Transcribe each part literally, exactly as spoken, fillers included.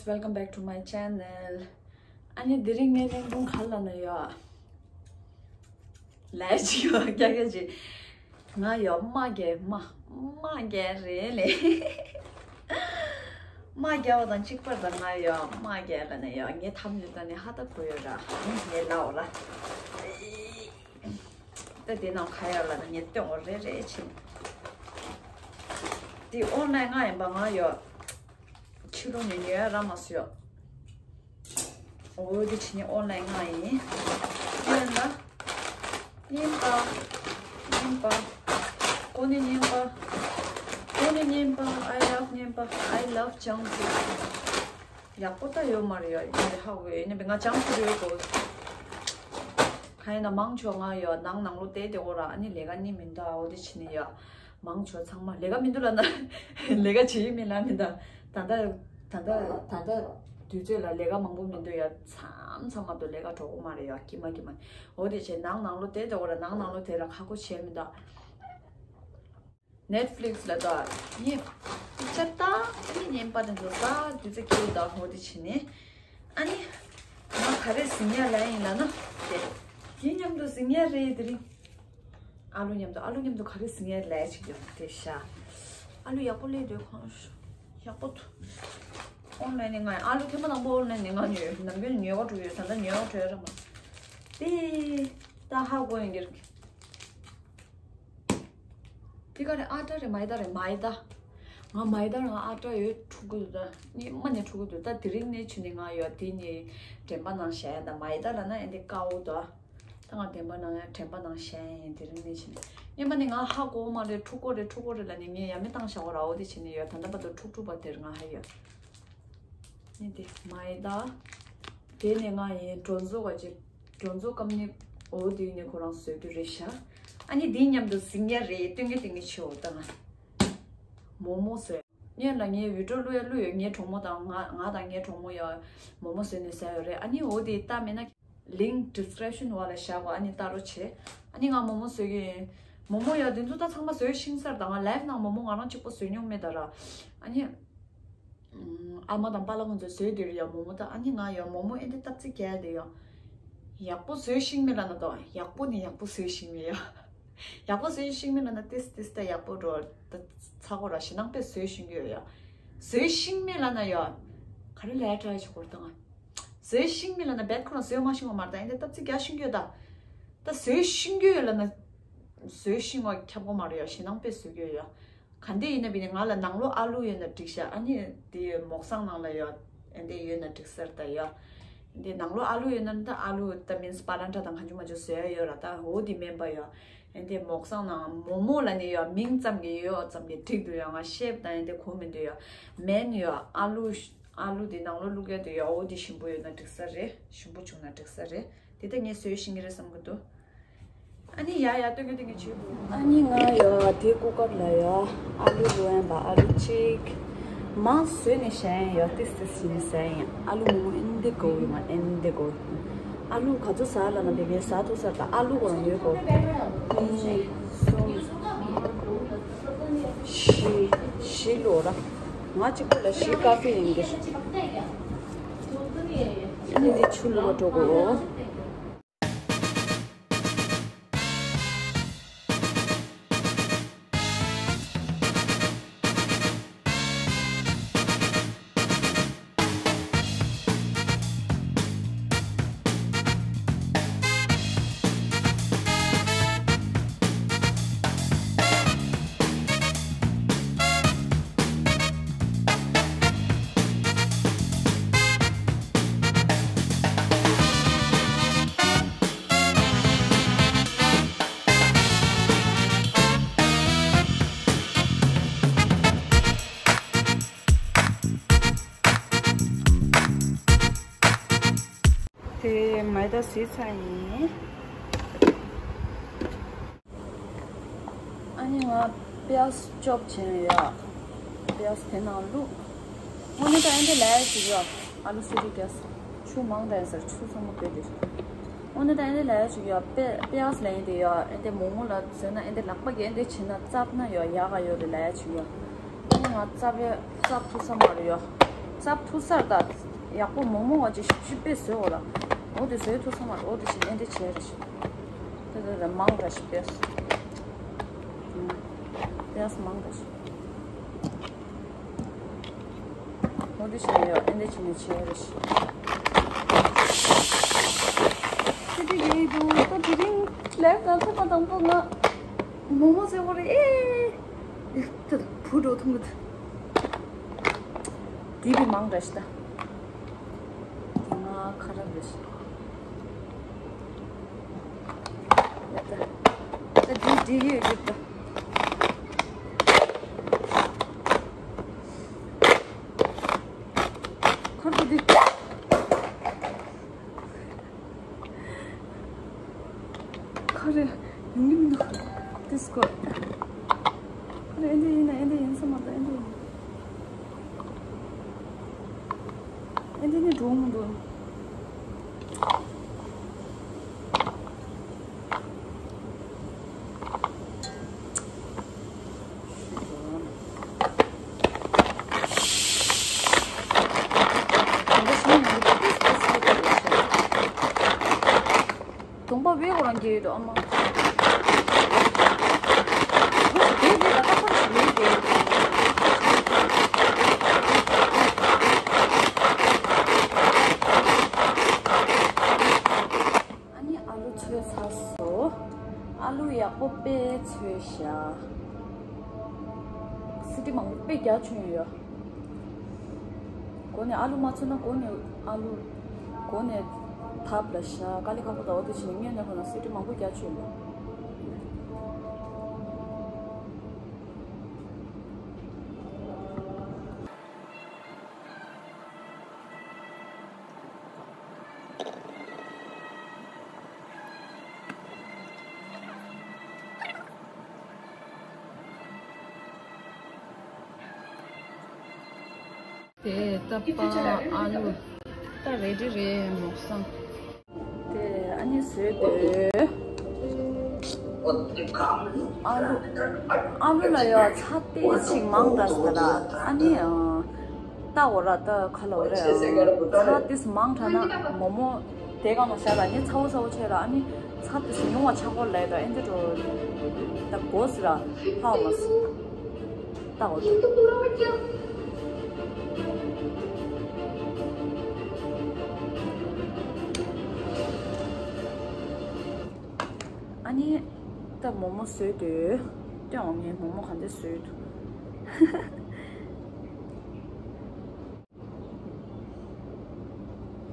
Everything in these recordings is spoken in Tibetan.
Welcome back to my channel. ཨ་ནི་དེ་རིང་ངའི་གླེང་སྟོན་ག་རེ་ལབ་ན་ཡོད། ལས་ཅིག་ཡོད་རྒྱ་སྐད་ཅིག་ང་ཡོད་རྨ་རྒྱལ་རྨ། རྨ་རྒྱལ་རེད་ལེ། རྨ་རྒྱལ་བ་དང་གཅིག་པར་དང་ང་ཡོད་རྨ་རྒྱལ་ལབ་ན་ཡོད། ངའི་ཐབ་ནས་ད་ནི་ཧ་ད་གོ་ཡོད་ར། ངའི་ལའོ་ར། ད་དེ་ནང་ག་ཡོད་ལབ་ན་ངས་སྟོན་འོ་རེ་རེ་བྱིན། དེ་ཨོན་ལན་ང་ཡིན་པ་ང་ཡོད། ཕྱི་ལོགས་ནས་ཉོ་ཡ་རག་མ་སོང་ཡོད། འོ་དེ་ཕྱི་ནས་ཨོན་ལན་ང་ཡིན། ཡིན་ལ། རྔན་པ། རྔན་པ། ཀོ་ནི་རྔན་པ། ཀོ་ནི་རྔན་པ། I love རྔན་པ། I love jumpsuit. ཡག་པོ་ད་ཡོད་མ་རེད་ཡ། ཡིན་ནའི་ཧ་གོ་ཡ་ཡིན་ནའི་ང་ལྕམ་ཚོ་ཡོད་གོ། གང་ཡིན་ན་མང་ཆོག་ང་ཡོད་ནང་ནང་ལོ་བལྟས་བལྟས་འོ་ར། ཨ་ནི་ལས་ཀ་ནི་མི་འདུག་འོ་དེ་ཕྱི་ནས་ཡོད། མང་ཆོག་ཚང་མ་ལས་ཀ་མི་འདུག་ལབ་ན་ལས་ཀ་བྱེད་ཡུལ་མི་ལ་མི་འདུག་ད་ལྟ་ད་ལྟ་ད་ལྟ་དུས་ཚོད་ལ་ལས་ཀ་མང་པོ་མི་འདུག་ཡ། མཚམས་མཚམས་མ་གཏོགས་ལས་ཀ་འགྲོ་གི་མ་རེད་ཡ། ཀྱི་མ་ཀྱི་མ། འོ་དེ་བྱས་ནང་ནང་ལོ་བལྟས་བལྟས་འོ་ར། ནང་ནང་ལོ་དེ་ལ་ཁག་པོ་བྱས་མི་འདུག Netflix ལ་ད་ངས་པིག་ཅར་ལྟ་ངས་བརྙན་པར་དེ་ཚོ་ལྟ་དུས་ཚོད་སྐྱེལ་ད་འོ་དེ་བྱས་ནས། ཨ་ནི། ང་ག་རེ་གཟིགས་ཡ་ལ་ཡིན་ལབ་ན། དེ། དེ་མཉམ་དུ་གཟིགས་ཡ་རེད་དེ་རིང་། ཨ་ལུ་མཉམ་དུ་ཨ་ལུ་མཉམ་དུ་ག་རེ་གཟིགས་ཡ་ལས་ཅིག་ཡོད་དེ་ཤ། ཨ་ལུ་ཡག་པོ་སླེབས་འདུག་གང་ཤོ། ཡག་པོ་འདུག་ཨོན་ལན་ནས་ང་ཨ་ལུ་ཐེངས་མ་དང་པོ་ཨོན་ལན་ནས་ང་ཉོས། ནམ་རྒྱུན་ཉོས་པ་འགྲོ་ཡོད། ད་ལྟ་ཉོས་པ་འགྲོ་ཡོད་ར་མ། དེ། ད་ཧ་གོ་ཡོང་གི་རེད། དེ་ག་རེ་ཨ་ཏྲ་རེད་མའི་ཏྲ་རེད། མའི་ཏྲ། ང་མའི་ཏྲ་རང་ཨ་ཏྲ་ཡོད་འཁྲུ་གི་འདུག་ད་སྔོན་མ་ནས་འཁྲུ་གི་འདུག་ད་དེ་རིང་ནས་བྱས་ནས་ང་ཡོད་དེ་ནས་དྲན་པ་ནང་བཞག་ཡ། ད་མའི་ཏྲ་ལབ་ན་ཨེ་འདི་དཀར་པོ་འདུག་ད་ང་དྲན་པ་ནང་དྲན་པ་ནང་བཞག་ཡ་ཡིན། དེ་རིང་ནས་བྱས་ནས་སྔོན་མ་ནས་ང་ཧ་གོ་མ་རེད། འཁྲུ་གི་རེད་འཁྲུ་གི་རེད་ལབ་ནས་ངས་ཡ་མེད་བཏང་བཞག་པ་ར། འོ་དེ་བྱས་ནས་ཡོད་ད་ལྟ་བར་དུ་འཁྲུ་འཁྲུ་བ་དེར་ང་ཧ་ཡོད། ནི་དེ་མའི་ཏྲ། དེ་ནས་ང་ཡིན་སྒྲོན་མཚོ་བ་ཅིག་སྒྲོན་མཚོ་སྐམ་ནི། འོ་དེ་ནས་ཁོ་རང་བཟོས་དུས་རེད་ཤག་ཨ་ནི་དེ་མཉམ་དུ་གཟིགས་ཡ་རེད། སྟོན་གི་སྟོན་གི་ཆེ་འོ་ད་ང་མོག་མོག་བཟོས། སྔོན་ལ་ངས་བི་ཌིའོ་བླུགས་ཡ་བླུགས་ཡོད། ངའི་གྲོགས་མོ་དང་ང་ང་དང་ངའི་གྲོགས་མོ་ཡ་མོག་མོག་བཟོས་ནས་ཟ་ཡོད་རེད། ཨ་ནི་འོ་དེ་ལྟ་མེད་ན་ལིང་ཌི་སི་ཀི་རིབ་ཤན་བ་ལ་བཞག་གོ་ཨ་ནི་ལྟ་རོགས་བྱེད། ཨ་ནི་ང་མོག་མོག་བཟོས་གི་ཡིན། མོག་མོག་ཡ་དེ་ཚོ་ད་ཚང་མ་བཟོས་ཤིང་སར་ད་ང་ལའིབ་ནང་མོག་མོག་ང་རང་གཅིག་པོ་བཟོས་མྱོང་མེད་ད་ར། ཨ་ནི། ཨ་མ་དང་པཱ་ལགས་ང་ཚོས་བཟོས་དེ་རེད་ཡ། མོག་མོག་ད་ཨ་ནི་ང་ཡ་མོག་མོག་ཨེ་འདི་སྟབས་ཚིག་རྒྱག་དེ་ཡ། ཡག་པོ་བཟོས་ཤིང་མེད་ལབ་ན་ད་ཡག་པོ་ནི་ཡག་པོ་བཟོས་ཤིང་མེད་ཡ། ཡག་པོ་བཟོས་ཤིང་མེད་ལབ་ན་ཏིས་ཏིས་ད་ཡག་པོ་འགྲོ་ད་ཚ་གོ་ར་ཞེ་ནང་པས་བཟོས་ཤིང་གི་ཡོད་ཡ། བཟོས་ཤིང་མེད་ལབ་ན་ཡ། ག་རེ་ལས་ཀྲ་ཡ་ཆོག་གོ་ད་ང་། བཟོས་ཤིང་མེད་ལབ་ན་བེད་ཁོ་རང་བཟོས་མ་ཤིང་བ་མ་རེད་ད། ཨེ་འདི་སྟབས་ཚིག་རྒྱག་ཤིང་གི་ཡོད་ད། ད་བཟོས་ཤིང་གི་ཡོད་ལབ་ན། བཟོས་ཤིང་བ་ཁྱབ་གོ་མ་རེད་ཡ། ཞེ་ནང་པས་བཟོས་གི་ཡོད་ཡ། ག་འདི་ཡིན་ན་བི་ནི་ང་ལ་ནང་ལོགས་ཨ་ལུ་ཡོད་ན་འགྲིག་ཤག་ཨ་ནི་དེ་མོག་སང་ནང་ལ་ཡོད་ཨེ་འདི་ཡོད་ན་འགྲིག་སར་ད་ཡོད། འདི་ནང་ལོགས་ཨ་ལུ་ཡོད་ན་ད་ཨ་ལུ་ད་མིན་སི་པ་ལན་ཏྲ་དང་གང་བྱུང་མ་བྱུང་བཟོས་ཡོད་ར། ད་འོ་དེ་མིན་པ་ཡོད་ཨེ་འདི་མོག་སང་ནང་མོག་མོག་ལབ་ནི་ཡོད། མིང་ཙམ་གྱི་ཡོད་ཙམ་གྱི་འགྲིག་འདུག་ཡོད། ང་ཤེབ་དང་ཨེ་འདི་གོ་མི་འདུག་ཡོད། མེན་ཡོད་ཨ་ལུ། ཨ་ལུ་དེ་ནང་ལོགས་བླུག་ཡ་འདུག་ཡོད། འོ་དེ་ཞིམ་པོ་ཡོད་ན་འགྲིག་ས་རེད། ཞིམ་པོ་བྱུང་ན་འགྲིག་ས་རེད། དེ་ད་ངས་བཟོས་ཤིང་གི་རེད་བསམ་གི་འདུག་ཨ་ནི་ཡ་ཡ་སྟོན་གི་སྟོན་གི་བྱེད་དགོས། ཨ་ནི་ང་ཡ་དེ་ཀུ་ཀར་ལ་ཡ་ཨ་ལུ་ལོ་ཡན་པ་ཨ་ལུ་གཅིག་མང་བཟོས་ནས་བཞག་ཡ་ཡ། ཏིས་ཏིས་བྱས་ནས་ཟ་ཡ་ཡིན། ཨ་ལུ་མོག་མོག་ཨེ་འདི་དགོས་ཡོད་མ་ཨེ་འདི་དགོས། ཨ་ལུ་ག་ཚོད་ཟ་ལབ་ན་དེ་གའི་ཟ་ཐུབ་ས་རེད་ད། ཨ་ལུ་གོ་རང་ཡོད་གོ། གཉིས་གསུམ་བཞི་བཞི་ལོ་ར། ང་གཅིག་པོ་ལ་བཞི་ཀ་ཕི་ཡིན་གི། ཨ་ནི་འདི་ཆུ་བླུགས་པ་འགྲོ་གོ། དེ་མའི་ཏྲ་བཟོས་ཚར་ཡིན། ཨ་ནི་ང་པི་ཡཱས་ཅོབ་བྱས་ཡོད། པི་ཡཱས་དེ་ནང་བླུགས། དངོས་གནས་ད་ཨེ་འདྲ་ལས་ཅིག་ཡོད། ཨ་ལུ་སི་རི་ཀེས་ཆུ་མང་དྲགས་ཟེར་ཆུ་ཚང་མ་བཀོལ་དེ། དངོས་གནས་ད་ཨེ་འདྲ་ལས་ཅིག་ཡོད། པི་པི་ཡཱས་ལས་ཨེ་འདྲ་ཡོད། ཨེ་འདྲ་མོག་མོག་ལ་བཟོས་ན་ཨེ་འདྲ་ལག་པ་གིས་ཨེ་འདྲ་བྱས་ན་བཙབ་ན་ཡོད་ཡག་ག་ཡོད་རེད་ལས་ཅིག་ཡོད། ཨ་ནི་ང་བཙབ་ཡ་བཙབ་ཐུབ་ས་མ་རེད་ཡོད། སྲབ་ཐུག་སར་ད་ཡག་པོ་མོག་མོག་བ་ཅིག་ཞིབ་ཞིབ་པས་བཟོས་འོ་ར། འོ་དེ་བཟོས་ཐུག་ས་མ་རེད། འོ་དེ་ཞིག་ཨེ་འདྲ་བྱས་རེད་ཞིག་དེ་དེ་དེ་མང་ར་ཞིག་པས། པས་མང་ར་ཞིག་འོ་དེ་ཞིག་ཡོད་ཨེ་འདྲ་བྱས་ནས་བྱས་རེད་ཞིག་དེ་དེ་ཡིན་དུས་ད་དེ་རིང་ལས་ཀ་ཐོག་མ་དང་པོ་ང་མོག་མོག་བཟོས་འོ་རེད་ཨེ། ད་བུ་འགྲོ་ཐུང་གི། དེ་བི་མང་རེད་ཤི་ད། དེ་ང་ཁ་ར་རེད་ཤི། ཡ་ད། ད་དེ་དེ་ཡོད་ཡོད་ད། ཁ་ར་དེ། ཁ་རེ་ཡོང་གི་མི་འདུག་དེ་སྐོར། ཁ་རེ་ཨེ་འདྲ་ཡིན་ན་ཨེ་འདྲ་ཡིན་ས་མ་གཏོགས་ཨེ་འདྲ་ཡིན། ཨེ་འདྲ་ནི་འགྲོ་མི་འདུག་གདོང་པ་བས་ཁོ་རང་རྒྱལ་ཡོད་དོ་ཨ་མ། དེ་རེད་ད་ཁ་ཁ་ཞིག་རེད་དེ། ཨ་ནི་ཨ་ལུ་ཚོས་ཚར་སོང་། ཨ་ལུ་ཡག་པོ་དཔེ་ཚོས་བཞག་སི་ཏི་མང་པོ་དཔེ་རྒྱག་བྱུང་ཡོད། གོ་ནས་ཨ་ལུ་མ་ཚོས་ན་གོ་ནས་ཨ་ལུ། གོ་ནས་ཐབ་ལ་བཞག་དཀའ་ལས་ཁག་པོ་ད་འོ་དེ་བྱས་ནས་སྔོན་ནས་ཁོ་ན་སི་ཏི་མང་པོ་རྒྱག་བྱུང་ཡོད། དེ་ད་པ་ཨ་ལུ་ད་རེ་ཌི་རེད་མོག་སང་། དེ་ཨ་ནི་བཟོས་དུས། ཨ་ལུ། ཨ་ལུ་ལ་ཡོད་ཚ་ཏེ་ཞིག་མང་དྲགས་ཟེར་ལ་ཨ་ནི། ལྟ་འོ་ར་ད་ག་ལ་འོ་ར་ཚ་ཏིས་མང་དྲགས་ན་མོག་མོག་དེ་གང་ལ་བཞག་ལ་ནི་ཚ་བོ་ཚ་བོ་ཆེ་ལ་ཨ་ནི་ཚ་ཏིས་ཉུང་བ་ཆགས་གོ་ལས་ད་ཨེ་འདི་འགྲོ་ད་གོ་ཟེར་ལ་ཧ་འོ་མ་སི་ལྟ་འོ་ད། ཨ་ནི་ད་མོག་མོག་བཟོས་དུས་སྟོན་འོང་ངས་མོག་མོག་ག་འདྲ་བཟོས་འདུག་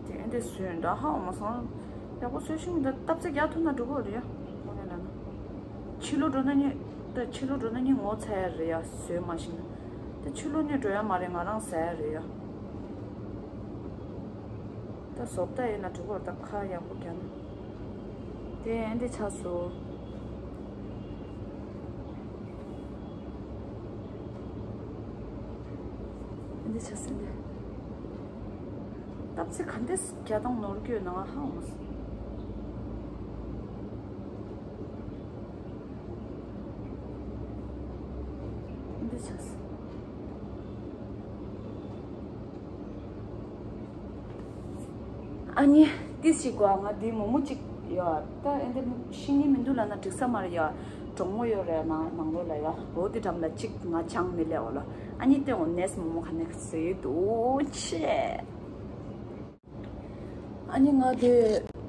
དེ་འདྲ་བཟོས་འདྲ་ཧ་མ་སོང་། ཡག་པོ་བཟོས་ཤིང་འདི་སྟབས་རྩེ་རྒྱག་ཐུབ་ན་འགྲོ་གི་རེད་ཡ། དངོས་གནས་ལབ་ན། ཕྱི་ལོགས་འགྲོ་ན་ནི། ད་ཕྱི་ལོགས་འགྲོ་ན་ནི་ངོ་ཚ་ཡ་རེད་ཡ་བཟོས་མ་ཤེས་ན། ད་ཕྱི་ལོགས་ནི་འགྲོ་ཡ་མ་རེད་ང་རང་ཟ་ཡ་རེད་ཡ། ད་བཟོ་ལྟ་ཡིན་ན་འགྲོ་གི་རེད་ད་ཁ་ཡག་པོ་རྒྱག་ན། དེ་ཨེ་འདི་ཆགས་སོང་། ཨེ་འདི་ཆགས་སོང་འདི། སྟབས་ཚེ་ག་འདྲས་རྒྱ་དང་ནོར་རྒྱུ་ཡོད་ན་ང་ཧ་འོང་སོང་། ཨེ་འདི་ཆགས་སོང་། ཨ་ནི་ཏིས་ཞིག་གོ་ང་འདི་མོག་མོག་ཅིག་ཡོད་ད་ཨེ་འདི་ཤི་ངེས་མི་འདུག་ལབ་ན་འགྲིག་ས་མ་རེད་ཡ། གྲོགས་མོ་ཡོད་རེད་ནང་ནང་ལོགས་ལ་ཡ་འོ་འདི་འགྲམ་ལ་ཅིག་ང་ཅང་མི་ལས་འོ་ལ་ཨ་ནི་ལྟོས་འོ་ནས་མོག་མོག་ག་ནས་བཟོས་འདུག་ཆེ། ཨ་ནི་ང་དེ་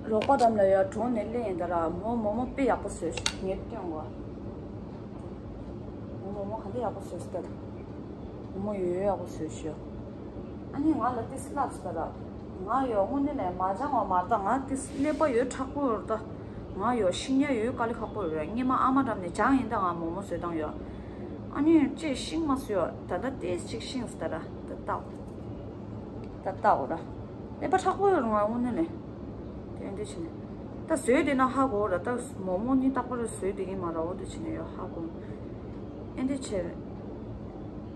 རོགས་པ་འགྲམ་ལ་ཡ་གྲོངས་ནས་སླེབས་ཡིན་ད་ར་མོ་མོག་མོག་དཔེ་ཡག་པོ་བཟོས་ཤག་ངས་ལྟོས་འོ། མོ་མོག་མོག་ག་འདྲ་ཡག་པོ་བཟོས་སོང་ད། མོ་མོ་ཡོད་ཡག་པོ་བཟོས་ཤག་ཨ་ནི་ང་ལ་ཏིས་ལབ་སོང་ད་ར། ང་ཡོད་དངོས་གནས་ལས་མ་སྦྱང་བ་མ་རེད་ད་ང་ཏིས་ཀླད་པ་ཡོད་དྲག་པོ་རེད་ད། ང་ཡོད་ཤེས་ཡ་ཡོད་དཀའ་ལས་ཁག་པོ་རེད་སྔོན་མ་ཨ་མ་འགྲམ་ནས་སྦྱངས་ཡིན་ད་ང་མོག་མོག་བཟོ་སྟངས་ཡོད། ཨ་ནི་ཅེས་ཤེས་མ་སོང་ཡོད་ད་ལྟ་ཏིས་ཅིག་ཤེས་སོང་ད་ར་ད་ལྟ། ད་ལྟ་འོ་ར། ཀླད་པ་མཁྲེགས་པོ་ཡོད་རུང་ང་དངོས་གནས་ནས། དེ་འདྲ་བྱས་ནས། ད་བཟོས་བསྡད་ན་ཧ་གོ་ར་ད་མོག་མོག་གཉིས་རྟག་པར་བཟོས་བསྡད་ཀྱི་མ་ར་འོ་དེ་བྱས་ནས་ཡོད་ཧ་གོ། ཨེ་འདྲ་བྱས།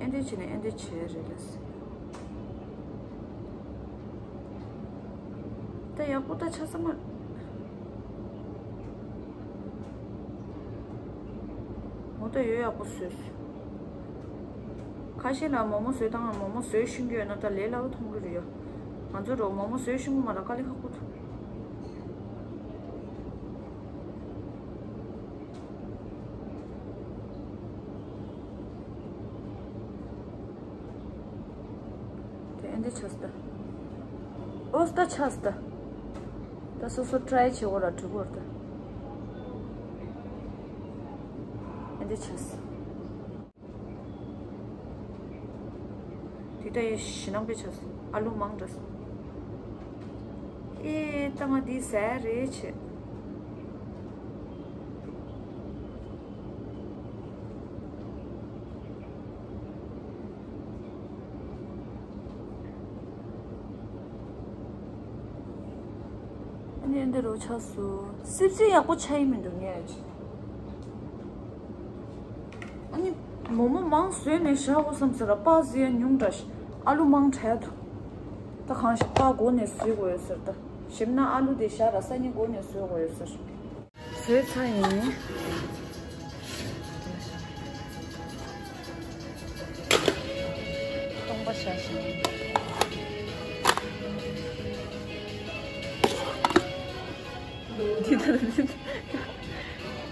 ཨེ་འདྲ་བྱས་ནས་ཨེ་འདྲ་བྱས་རེད་ལ་ཟེར། ད་ཡག་པོ་ད་ཆགས་ས་མ། འོ་ད་ཡོད་ཡག་པོ་བཟོས། ཁ་ཤས་ལ་མོག་མོག་བཟོས་བཏང་། མོག་མོག་བཟོས་ཤེས་ཀྱི་ཡོད་ན་ད་ལས་སླ་པོ་མཐོང་གི་རེད་ཡ། ང་ཚོ་རོ་མོག་མོག་བཟོས་ཤེས་ཀྱི་མ་རེད། དཀའ་ལས་ཁག་པོ་འདུག་དེ་ཨེ་འདྲ་ཆགས་སོང་། ཨོ་ད་ཆགས་སོང་། ད་སོ་སོ་ཊ་རའི་བྱེད་དགོས་ར་འགྲིག་གི་རེད་ད། ཨེ་འདྲ་ཆགས་སོང་། དེ་ལྟ་ཡི་ཞེད་སྣང་དཔེ་ཆགས་སོང་། ཨ་ལུ་མང་དྲགས་སོང་། ཨེ་ད་ང་འདི་ཟ་ཡ་རེད་བྱས། ཨ་ནི་འདི་རུ་ཆགས་སོང་། སིབ་སིབ་ཡག་པོ་ཆགས་ཡི་མི་འདུག་ངས། ཨ་ནི་མོག་མོག་མང་བཟོས་ནས་བཞག་དགོས་བསམ་ས་ར་པགས་བཟོ་ཡ་ཉུང་དྲགས་ཤག་ཨ་ལུ་མང་དྲགས་འདུག་ད་གང་ཞིག་པགས་མགོ་ནས་བཟོ་དགོས་ཡོད་ཟེར། ད་ཞིམ་ན་ཨ་ལུ་དེ་བཞག་ར་སང་ཉིན་མགོ་ནས་བཟོ་དགོས་ཡོད་ཟེར། བཟོས་ཚར་ཡིན། སྟོང་པ་བཞག་ཤིང་། འདི་ལྟར་འདི་ལྟར།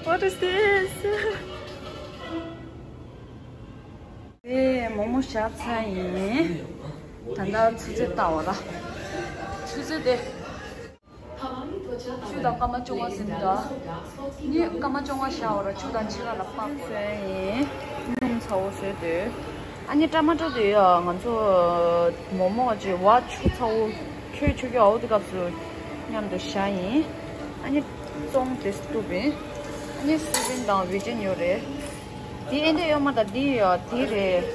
What is this? ཨེ་མོག་མོག་བཞག་ཚར་ཡིན། ད་ལྟ་ཆུ་ཚོད་ལྟ་བ་ལ། ཆུ་ཚོད་དེ། ཆུ་དང་སྐར་མ་བཅོ་ལྔ་ཟིན་འདུག་ངས་སྐར་མ་བཅོ་ལྔ་བཞག་པ་ར་ཆུ་དང་ཕྱེད་ཀ་ལ་སྤགས་བཟོས་ཡིན། སྣུམ་ཚ་བོ་བཟོས་འདུག་ཨ་ནི་ཊ་མ་ཊོ་དེ་ཡ་ང་ཚོ་མོག་མོག་ཅིག་བ་ཆུ་ཚ་བོ་ཁྱོད་ཆུ་ཁྱོད་འོ་དེ་སྐབས་སུ་མཉམ་དུ་བཞག་ཡིན། ཨ་ནི་བཙོང་དེ་བཏུབ་ཡིན། ཨ་ནི་སི་པན་དང་བི་ཇན་ཡོད་རེད། དེ་ཨེ་འདྲ་ཡོད་མ་ད་དེ་ཡ་དེ་རེད།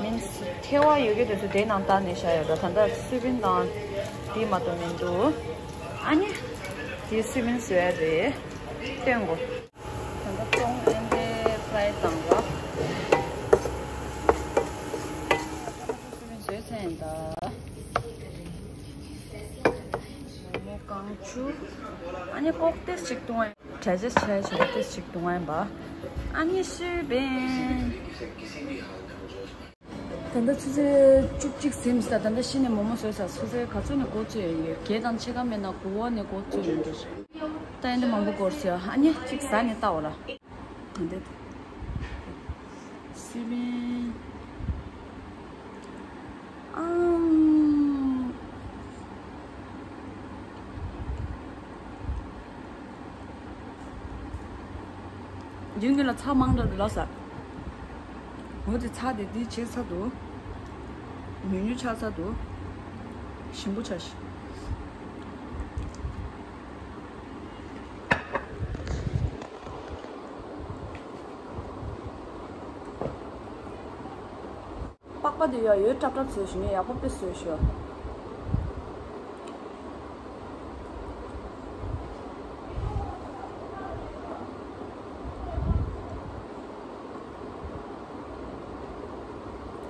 མིན་ཐལ་བ་ཡོད་ཀྱི་དེ་ཚོ་དེ་ནང་བཏང་ནས་བཞག་ཡོད་ར། ད་ལྟ་སི་པན་དང་དེ་མ་གཏོགས་མི་འདུག་ཨ་ནི། དེ་སི་པན་བཟོ་ཡ་རེད། སྟོན་གོ། ད་ལྟ་བཙོང་ཨེ་འདྲ་ཕ་རའི་བཏང་ར། སི་པན་བཟོས་ཚར་ཡིན་ད། མོག་མོག་རྐང་ཆུ། ཨ་ནི་ཀོག་ཏེ་ཅིག་བཏུང་ཡ། བྱས་རྗེས་ཆེ་ཆེ་ཏིས་ཅིག་བཏུང་བ་ཡིན་པ། ཨ་ནི་སུའི་བན། ད་ལྟ་ཆུ་ཚོད་བཅུ་གཅིག་ཟིན་ཟིན། ད་ལྟ་གཞི་ནས་མོག་མོག་བཟོས་ས་ཆུ་ཚོད་ག་ཚོད་ནས་འགོ་བཙུགས་ཡོད། བརྒྱད་དང་ཕྱེད་ཀ་མེད་ན་དགུ་པ་ནས་འགོ་བཙུགས་ཡོད་འདུག་ད་ཡིན་དུ་མང་པོ་འགོར་སོང་། ཨ་ནི་གཅིག་ཟ་ནས་ལྟ་འོ་ལ། ད་ལྟ་སི་པན། ཨང་། རྒྱུན་གྱི་ལ་ཚྭ་མང་དྲགས་འདུག་ལགས་སོ། འོ་དེ་ཚྭ་དེ་དེ་ཆེ་ཚ་འདུག་ཉུང་ཉུང་ཆགས་ཚ་འདུག་ཞིམ་པོ་ཆགས་ཤིག་པགས་པ་དེ་ཡ་ཡོད་ཀྲབ་ཀྲབ་བཟོས་ཤིང་ཡག་པོ་དཔེ་བཟོས་ཤོག་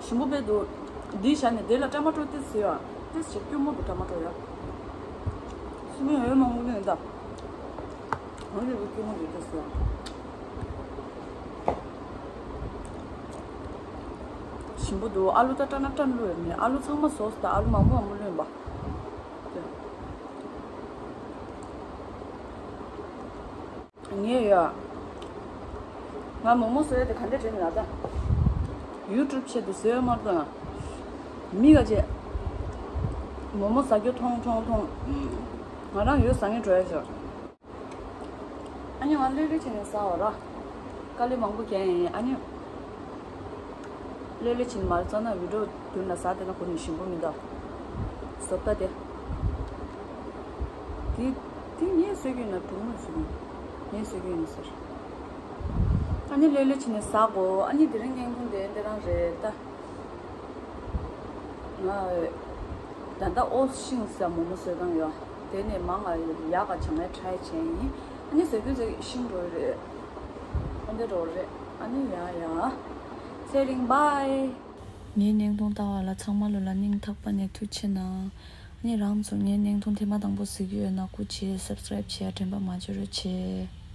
ཞིམ་པོ་དཔེ་འདུག་འདི་བཞག་ནས་དེ་ལ་ཊ་མ་ཊོ་ཏིས་ཟེར་བ་ཏིས་ཞིག་སྐྱུར་མོ་འདུག་ཊ་མ་ཊོ་ཡ། སུ་མི་ཡོད་མང་པོ་ནས་ད། ང་ལས་བུ་སྐྱུར་མོ་འདུག་ཏིས་ཟེར་བ། ཞིམ་པོ་འདུག་ཨ་ལུ་ད་ཊ་ན་ཊ་ན་བླུགས་ཡོད་མེད། ཨ་ལུ་ཚང་མ་ཟོས་ད། ཨ་ལུ་མང་པོ་མང་པོ་བླུགས་ཡིན་པ། ངས་ཡ། ང་མོག་མོག་བཟོ་ཡ་དེ་ག་འདྲ་བྱས་ནས་ལ་ད། ཡུ་ཊུབ་ཆེད་དུ་བཟོས་ཡ་མ་གཏོགས། མི་ག་ཅེ། མོག་མོག་ཟ་རྒྱུ་མཐོང་མཐོང་མཐོང་། ང་རང་ཡོད་ཟ་ངེས་འགྲོ་ཡ་ཞོག་ཨ་ནི་ང་ལྷོད་ལྷོད་བྱས་ནས་ཟ་བ་ར། དཀའ་ལས་མང་པོ་བརྒྱབ་ཡིན། ཨ་ནི། ལྷོད་ལྷོད་བྱས་ནས་མ་ཟ་ན་བི་ཌིའོ་མདུན་ལ་ཟ་བསྡད་ན་ཁོ་ནི་ཞིམ་པོ་མི་འདུག་བཟོ་ལྟ་དེ། དེ་དེ་ངས་བཟོས་ཀྱི་ཡིན་ན་གྲུང་མོས་བཟོས་ཀྱི་ཡིན། ངས་བཟོས་ཀྱི་ཡིན་ཟེར། ཨ་ནི་ལྷོད་ལྷོད་བྱས་ནས་ཟ་དགོས། ཨ་ནི་དེ་རིང་བརྙན་ཐུང་དེ་འདི་རང་རེད་ད། ང་ད་ལྟ་ཨོ་ཤིང་ཟ་མོག་མོག་བཟོས་སྟངས་ཡོད། དེ་ནས་མ་ང་ཡག་ག་བྱང་ཡ་ཊ་རའི་བྱས་ཡིན། ཨ་ནི་ཟ་རྒྱུ་ཟ་ཤིང་འགྲོ་ཡི་རེད། ཨ་འདི་འགྲོ་རེད། ཨ་ནི་ཡ་ཡ། ཚེ་རིང་བྷའི། ངའི་བརྙན་ཐུང་ལྟ་བ་ལ་ཚང་མ་ལོ་ལ་སྙིང་ཐག་པ་ནས་ཐུགས་ཆེ་གནང་། ཨ་ནི་རང་ཚོ་ངའི་བརྙན་ཐུང་ཐེངས་མ་དང་པོ་གཟིགས་ཡོད་ན་སྐུ་མཁྱེན་སབ་སི་ཀ་རའིབ་བྱེད་ཡ་དྲན་པ་མ་བརྗེད་རོགས་བྱེད།